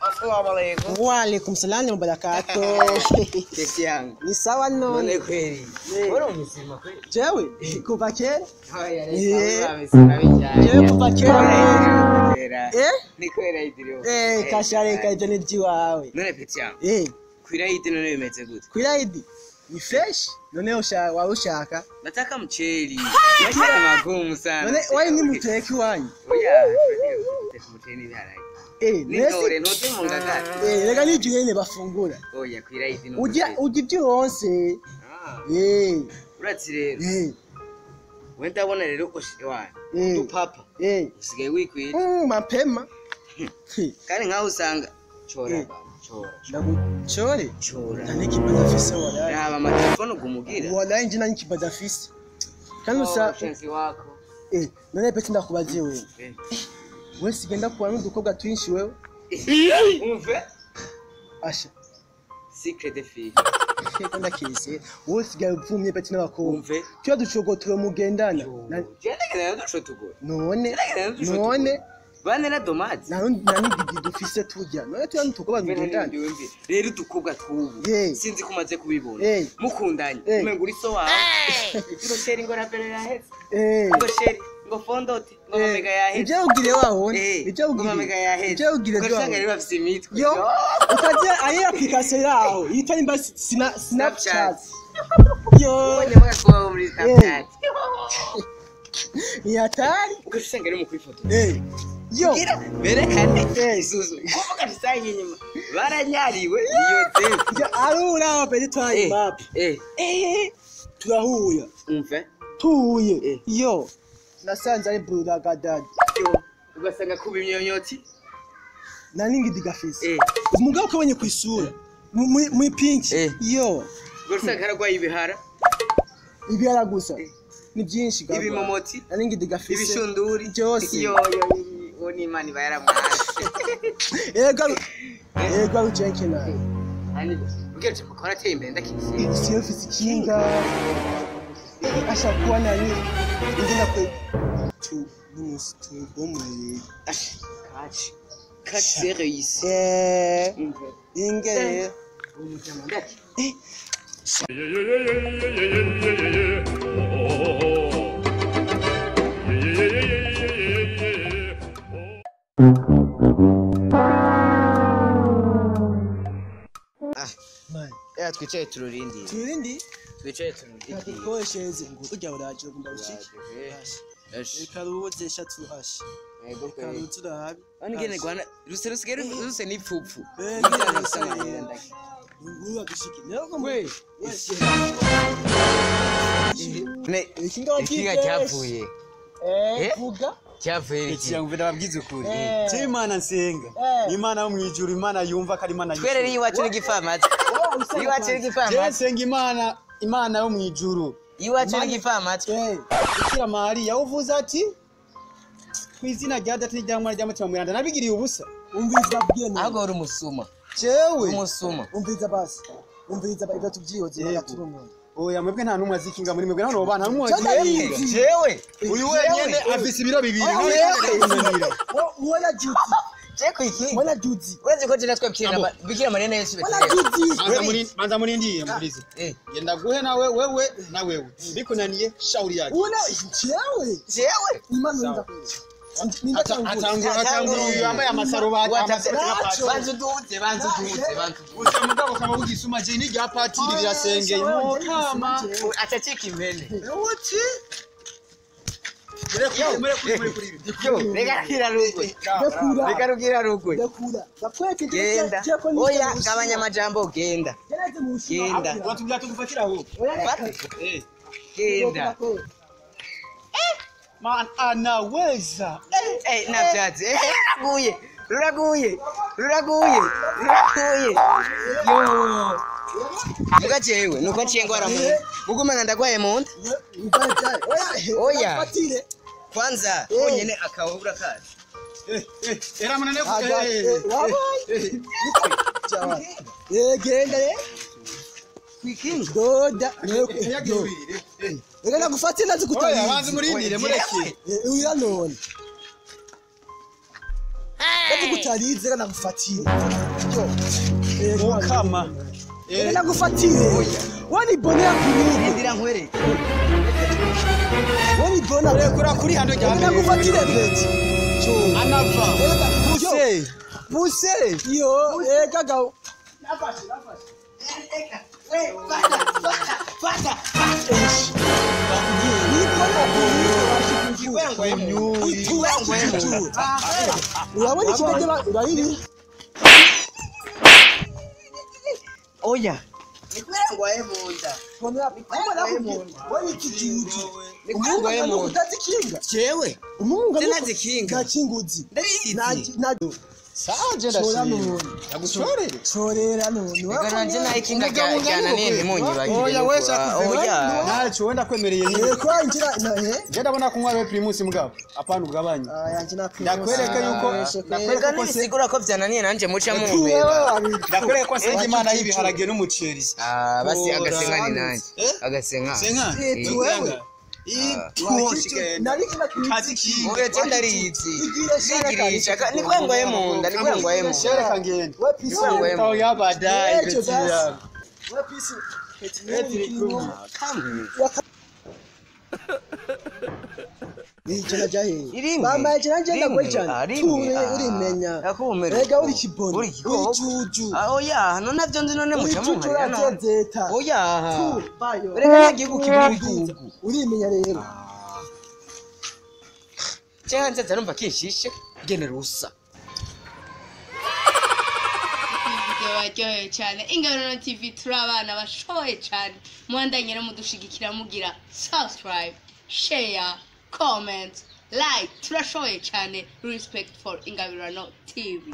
Assalamu alaikum. Wa alaikum salam wa barakatuh. Kesi yangu. Ni sawa none. None kweli. Wewe umesema kweli. Jewe kuva kera? Haya, amesema bijanye. Jewe kuva kera. Eh? Ni kwera idiro. Eh, kashareka ibyo ni byiwawe. None peti yangu. Eh, kwira idi none bimeze gute? Kwira idi ni fresh. None ushaka wawe ushaka? Nataka mcheli. Maisha magumu sana. None wewe ni muteki wanyu. Oya, muteki ni haraki. Eh, nitore ntote mu ngagara. Eh, rega ni jene bafungura. Oya, kwira idi no. Ujya ujya ibyo wonse. Ah. Eh. Uratsi rero. Eh. Wenda abona rero oshiwana. Udupapa. Eh. Usigaye wikwira. Mapema. Kandi nkaho usanga chora baba, chora. Ndaguchore? Chora. Nani kibaza afise wala. Raba amatelefone ugumugira. Wala inji nani kibaza afise. Kandi usa shenzi wako. Eh, none peti ndakubaziye wewe. Wewe sigenda kuwa n'udukobwa twinshi wewe. Umve. Asha. Secret de fille. Kanda kese. Wewe sigaye uvumye peti n'abakobwa. Umve. Tuya ducogotoro mugendana. Genda ducotugora. None. None. Bane na domati. Nani gidi dufise turya. None tuya n'udukobwa mugendana. Rero udukobwa twubu. Sinzi kumaze kubibona. Mukundanye. Umenga uri so wawe. Ngo sheri ngo rapere yaheze. Ngo sheri ngo fondote ngo mamega yaheze. Ibyo ugire wabone. Ibyo ugire. Ngo mamega yaheze. Ibyo ugire byo. Usanga rero bafise imitwe. Yo. Ukaje ayi application yaho. Yitwa nimba Snapchat. Yo. Ubonye mwako muri Snapchat. Ni hatari. Ugasanga rero mu kwifoto. Yo. Berekane isuzu. Kuvuga bisanye inyuma. Baranyariwe iyo ze. Arura pedi twaye map. Turahuye. Umve. Tuhuye. Yo. Nasanze ari buragadad. Yo. Ugasanga kuba imyonyoti. Nani ngidi gafise. Umugabo kabonye kwisura. Muri pinki. Yo. Ugasanga karagwaye ibihara. Ibihara gusa. Ni byinshi gabo. Ibimomoti. Nani ngidi gafise. Ibishunduri. Byose. Yo yo. Oni imana iba yaramwase. Ego rujenke nawe. Ani ugeje mukora ateye imbere ndakisi. Siyo fisi kinga. Asha kuwa nani ingena kwe tu numus tu bomwe. Kachi. Kachi c'est réussi. Inge. Umujama ndaki. Man. Twicaye tururindi. Tururindi? Twicaye tururindi. Dukoreshereze ngo ujya uraje ugomba ushike. Reka ruze shatu hashi. Yego Reka ruze urabe. Ani gene gwana ruse rusigaye ruse n'ipfupfu. Ngura dushike. Nero We. Ne ikinga cyapfuye. Vuga. Cyavuye iki? Cyangwa ndababwiza ukuri. Cyo Imana nsenga. Imana yo mwijuru, Imana yumva ko ari Imana. Twerere iwacu n'igifamazi. Iwacu n'igifamazi. Nsenga Imana, Imana yo mwijuru. Iwacu n'igifamazi. Bikira Mariya uvuze ati kwizina rya data n'irya mwana rya mutima mweranda nabigiriye ubusa. Umviriza babwiye none. Ahubwo uri umusuma. Jewe umusuma. Umviriza basi. Umviriza ibyo tubyihoze bagaturumwa. Oya mwebwe nta numwe azikinga muri mwebwe nta bana numwe azikinga. Jewe uyu wenyene afise ibiro bibiri. Wala juzi. Je kwiki. Wala juzi. Uretse ko je natwe Bikira Mariya na Yesu. Wala juzi. Banza murindiye murize. Genda guhe nawe wewe na wewe. Bikunaniye shauri yake. Una jewe. Jewe. Imana nda. Atangura uyu yambaye amasarubati banzu duze banzu duze banzu gusa mugabo kama ugisuma je ni rya patiri birasengeye mukama atacika impene uti reka rugira rugwe genda oya gabanya amajambo genda genda watubwira tugufatira aho genda Man anaweza. Navyatsi. Ruraguye. Ruraguye. Ruraguye. Ruraguye. Yo. Muga jewe nuko aciye ngwara mu. Mugumana ndagwaye mu nda. Oya. Kwanza konyene akabura kazi. Era munane. Genda re. Kwikinga. Doda. Reka nagufatire ndazi kutabizi. Oya banze murindire mureke. Uya none. Ndazi kutarize reka nagufatire. Mukama. Reka nagufatire. Wani bonera kurugo. Ndira nkwereke. Wani bona Urekura kuri hano rya Reka nagufatire peti. Anava. Puse. Puse. Yo, gaga. Nafashe. We, fata. Urabona ikidege urariri. Oya. Nikwangwaye munda. Wani ikijuju. Nikwangwaye munda. Utazikinga. Jewe. Umunga Sinazikinga. Ntakinguzi. Ndarizi. Saje ndashimye. Ndagushorere. Shorera none. Reka nanje nayikinga ryananiye ntimunyibagire. Oya we shakuze. Oya. Ntacyo wenda kwemereye nyine. Kwa injira na Je ndabona kunywa we Primus mugabo. Apana ugabanye. Yanje na Primus. Ndakwereka yuko Reka nibisigura ko vyananiye nanje muca mumbera. Ndakwereka ko senga Imana y'ibiharage n'umuceri. Ah basi agasenga ni nanje. Agasenga. Senga. Wewe. Uretse ndarizi. Nigirisha nikwangwaye munda, nikwangwaye munda. Shereka ngende. We pisi. Nikwangwaye munda. Ya baadaye. We pisi. Ijana jahe. Mama ijana njenda kwejana. Ture urimenya. Ega uri kiboni. Uri kikoko. Uri juju. Oya, none navyo nzi none muca munkarira none. Oya. Reka nagiye gukibura igihugu. Urimenya rero. Cyangwa nzaza numva kinshishe genera usa. Baryohewe cyane Ingabirano TV turi abana bashoboye cyane muhandanye no mudushigikira mugira subscribe, share, comment, like. Turashoboye cyane. Respect for Ingabirano TV.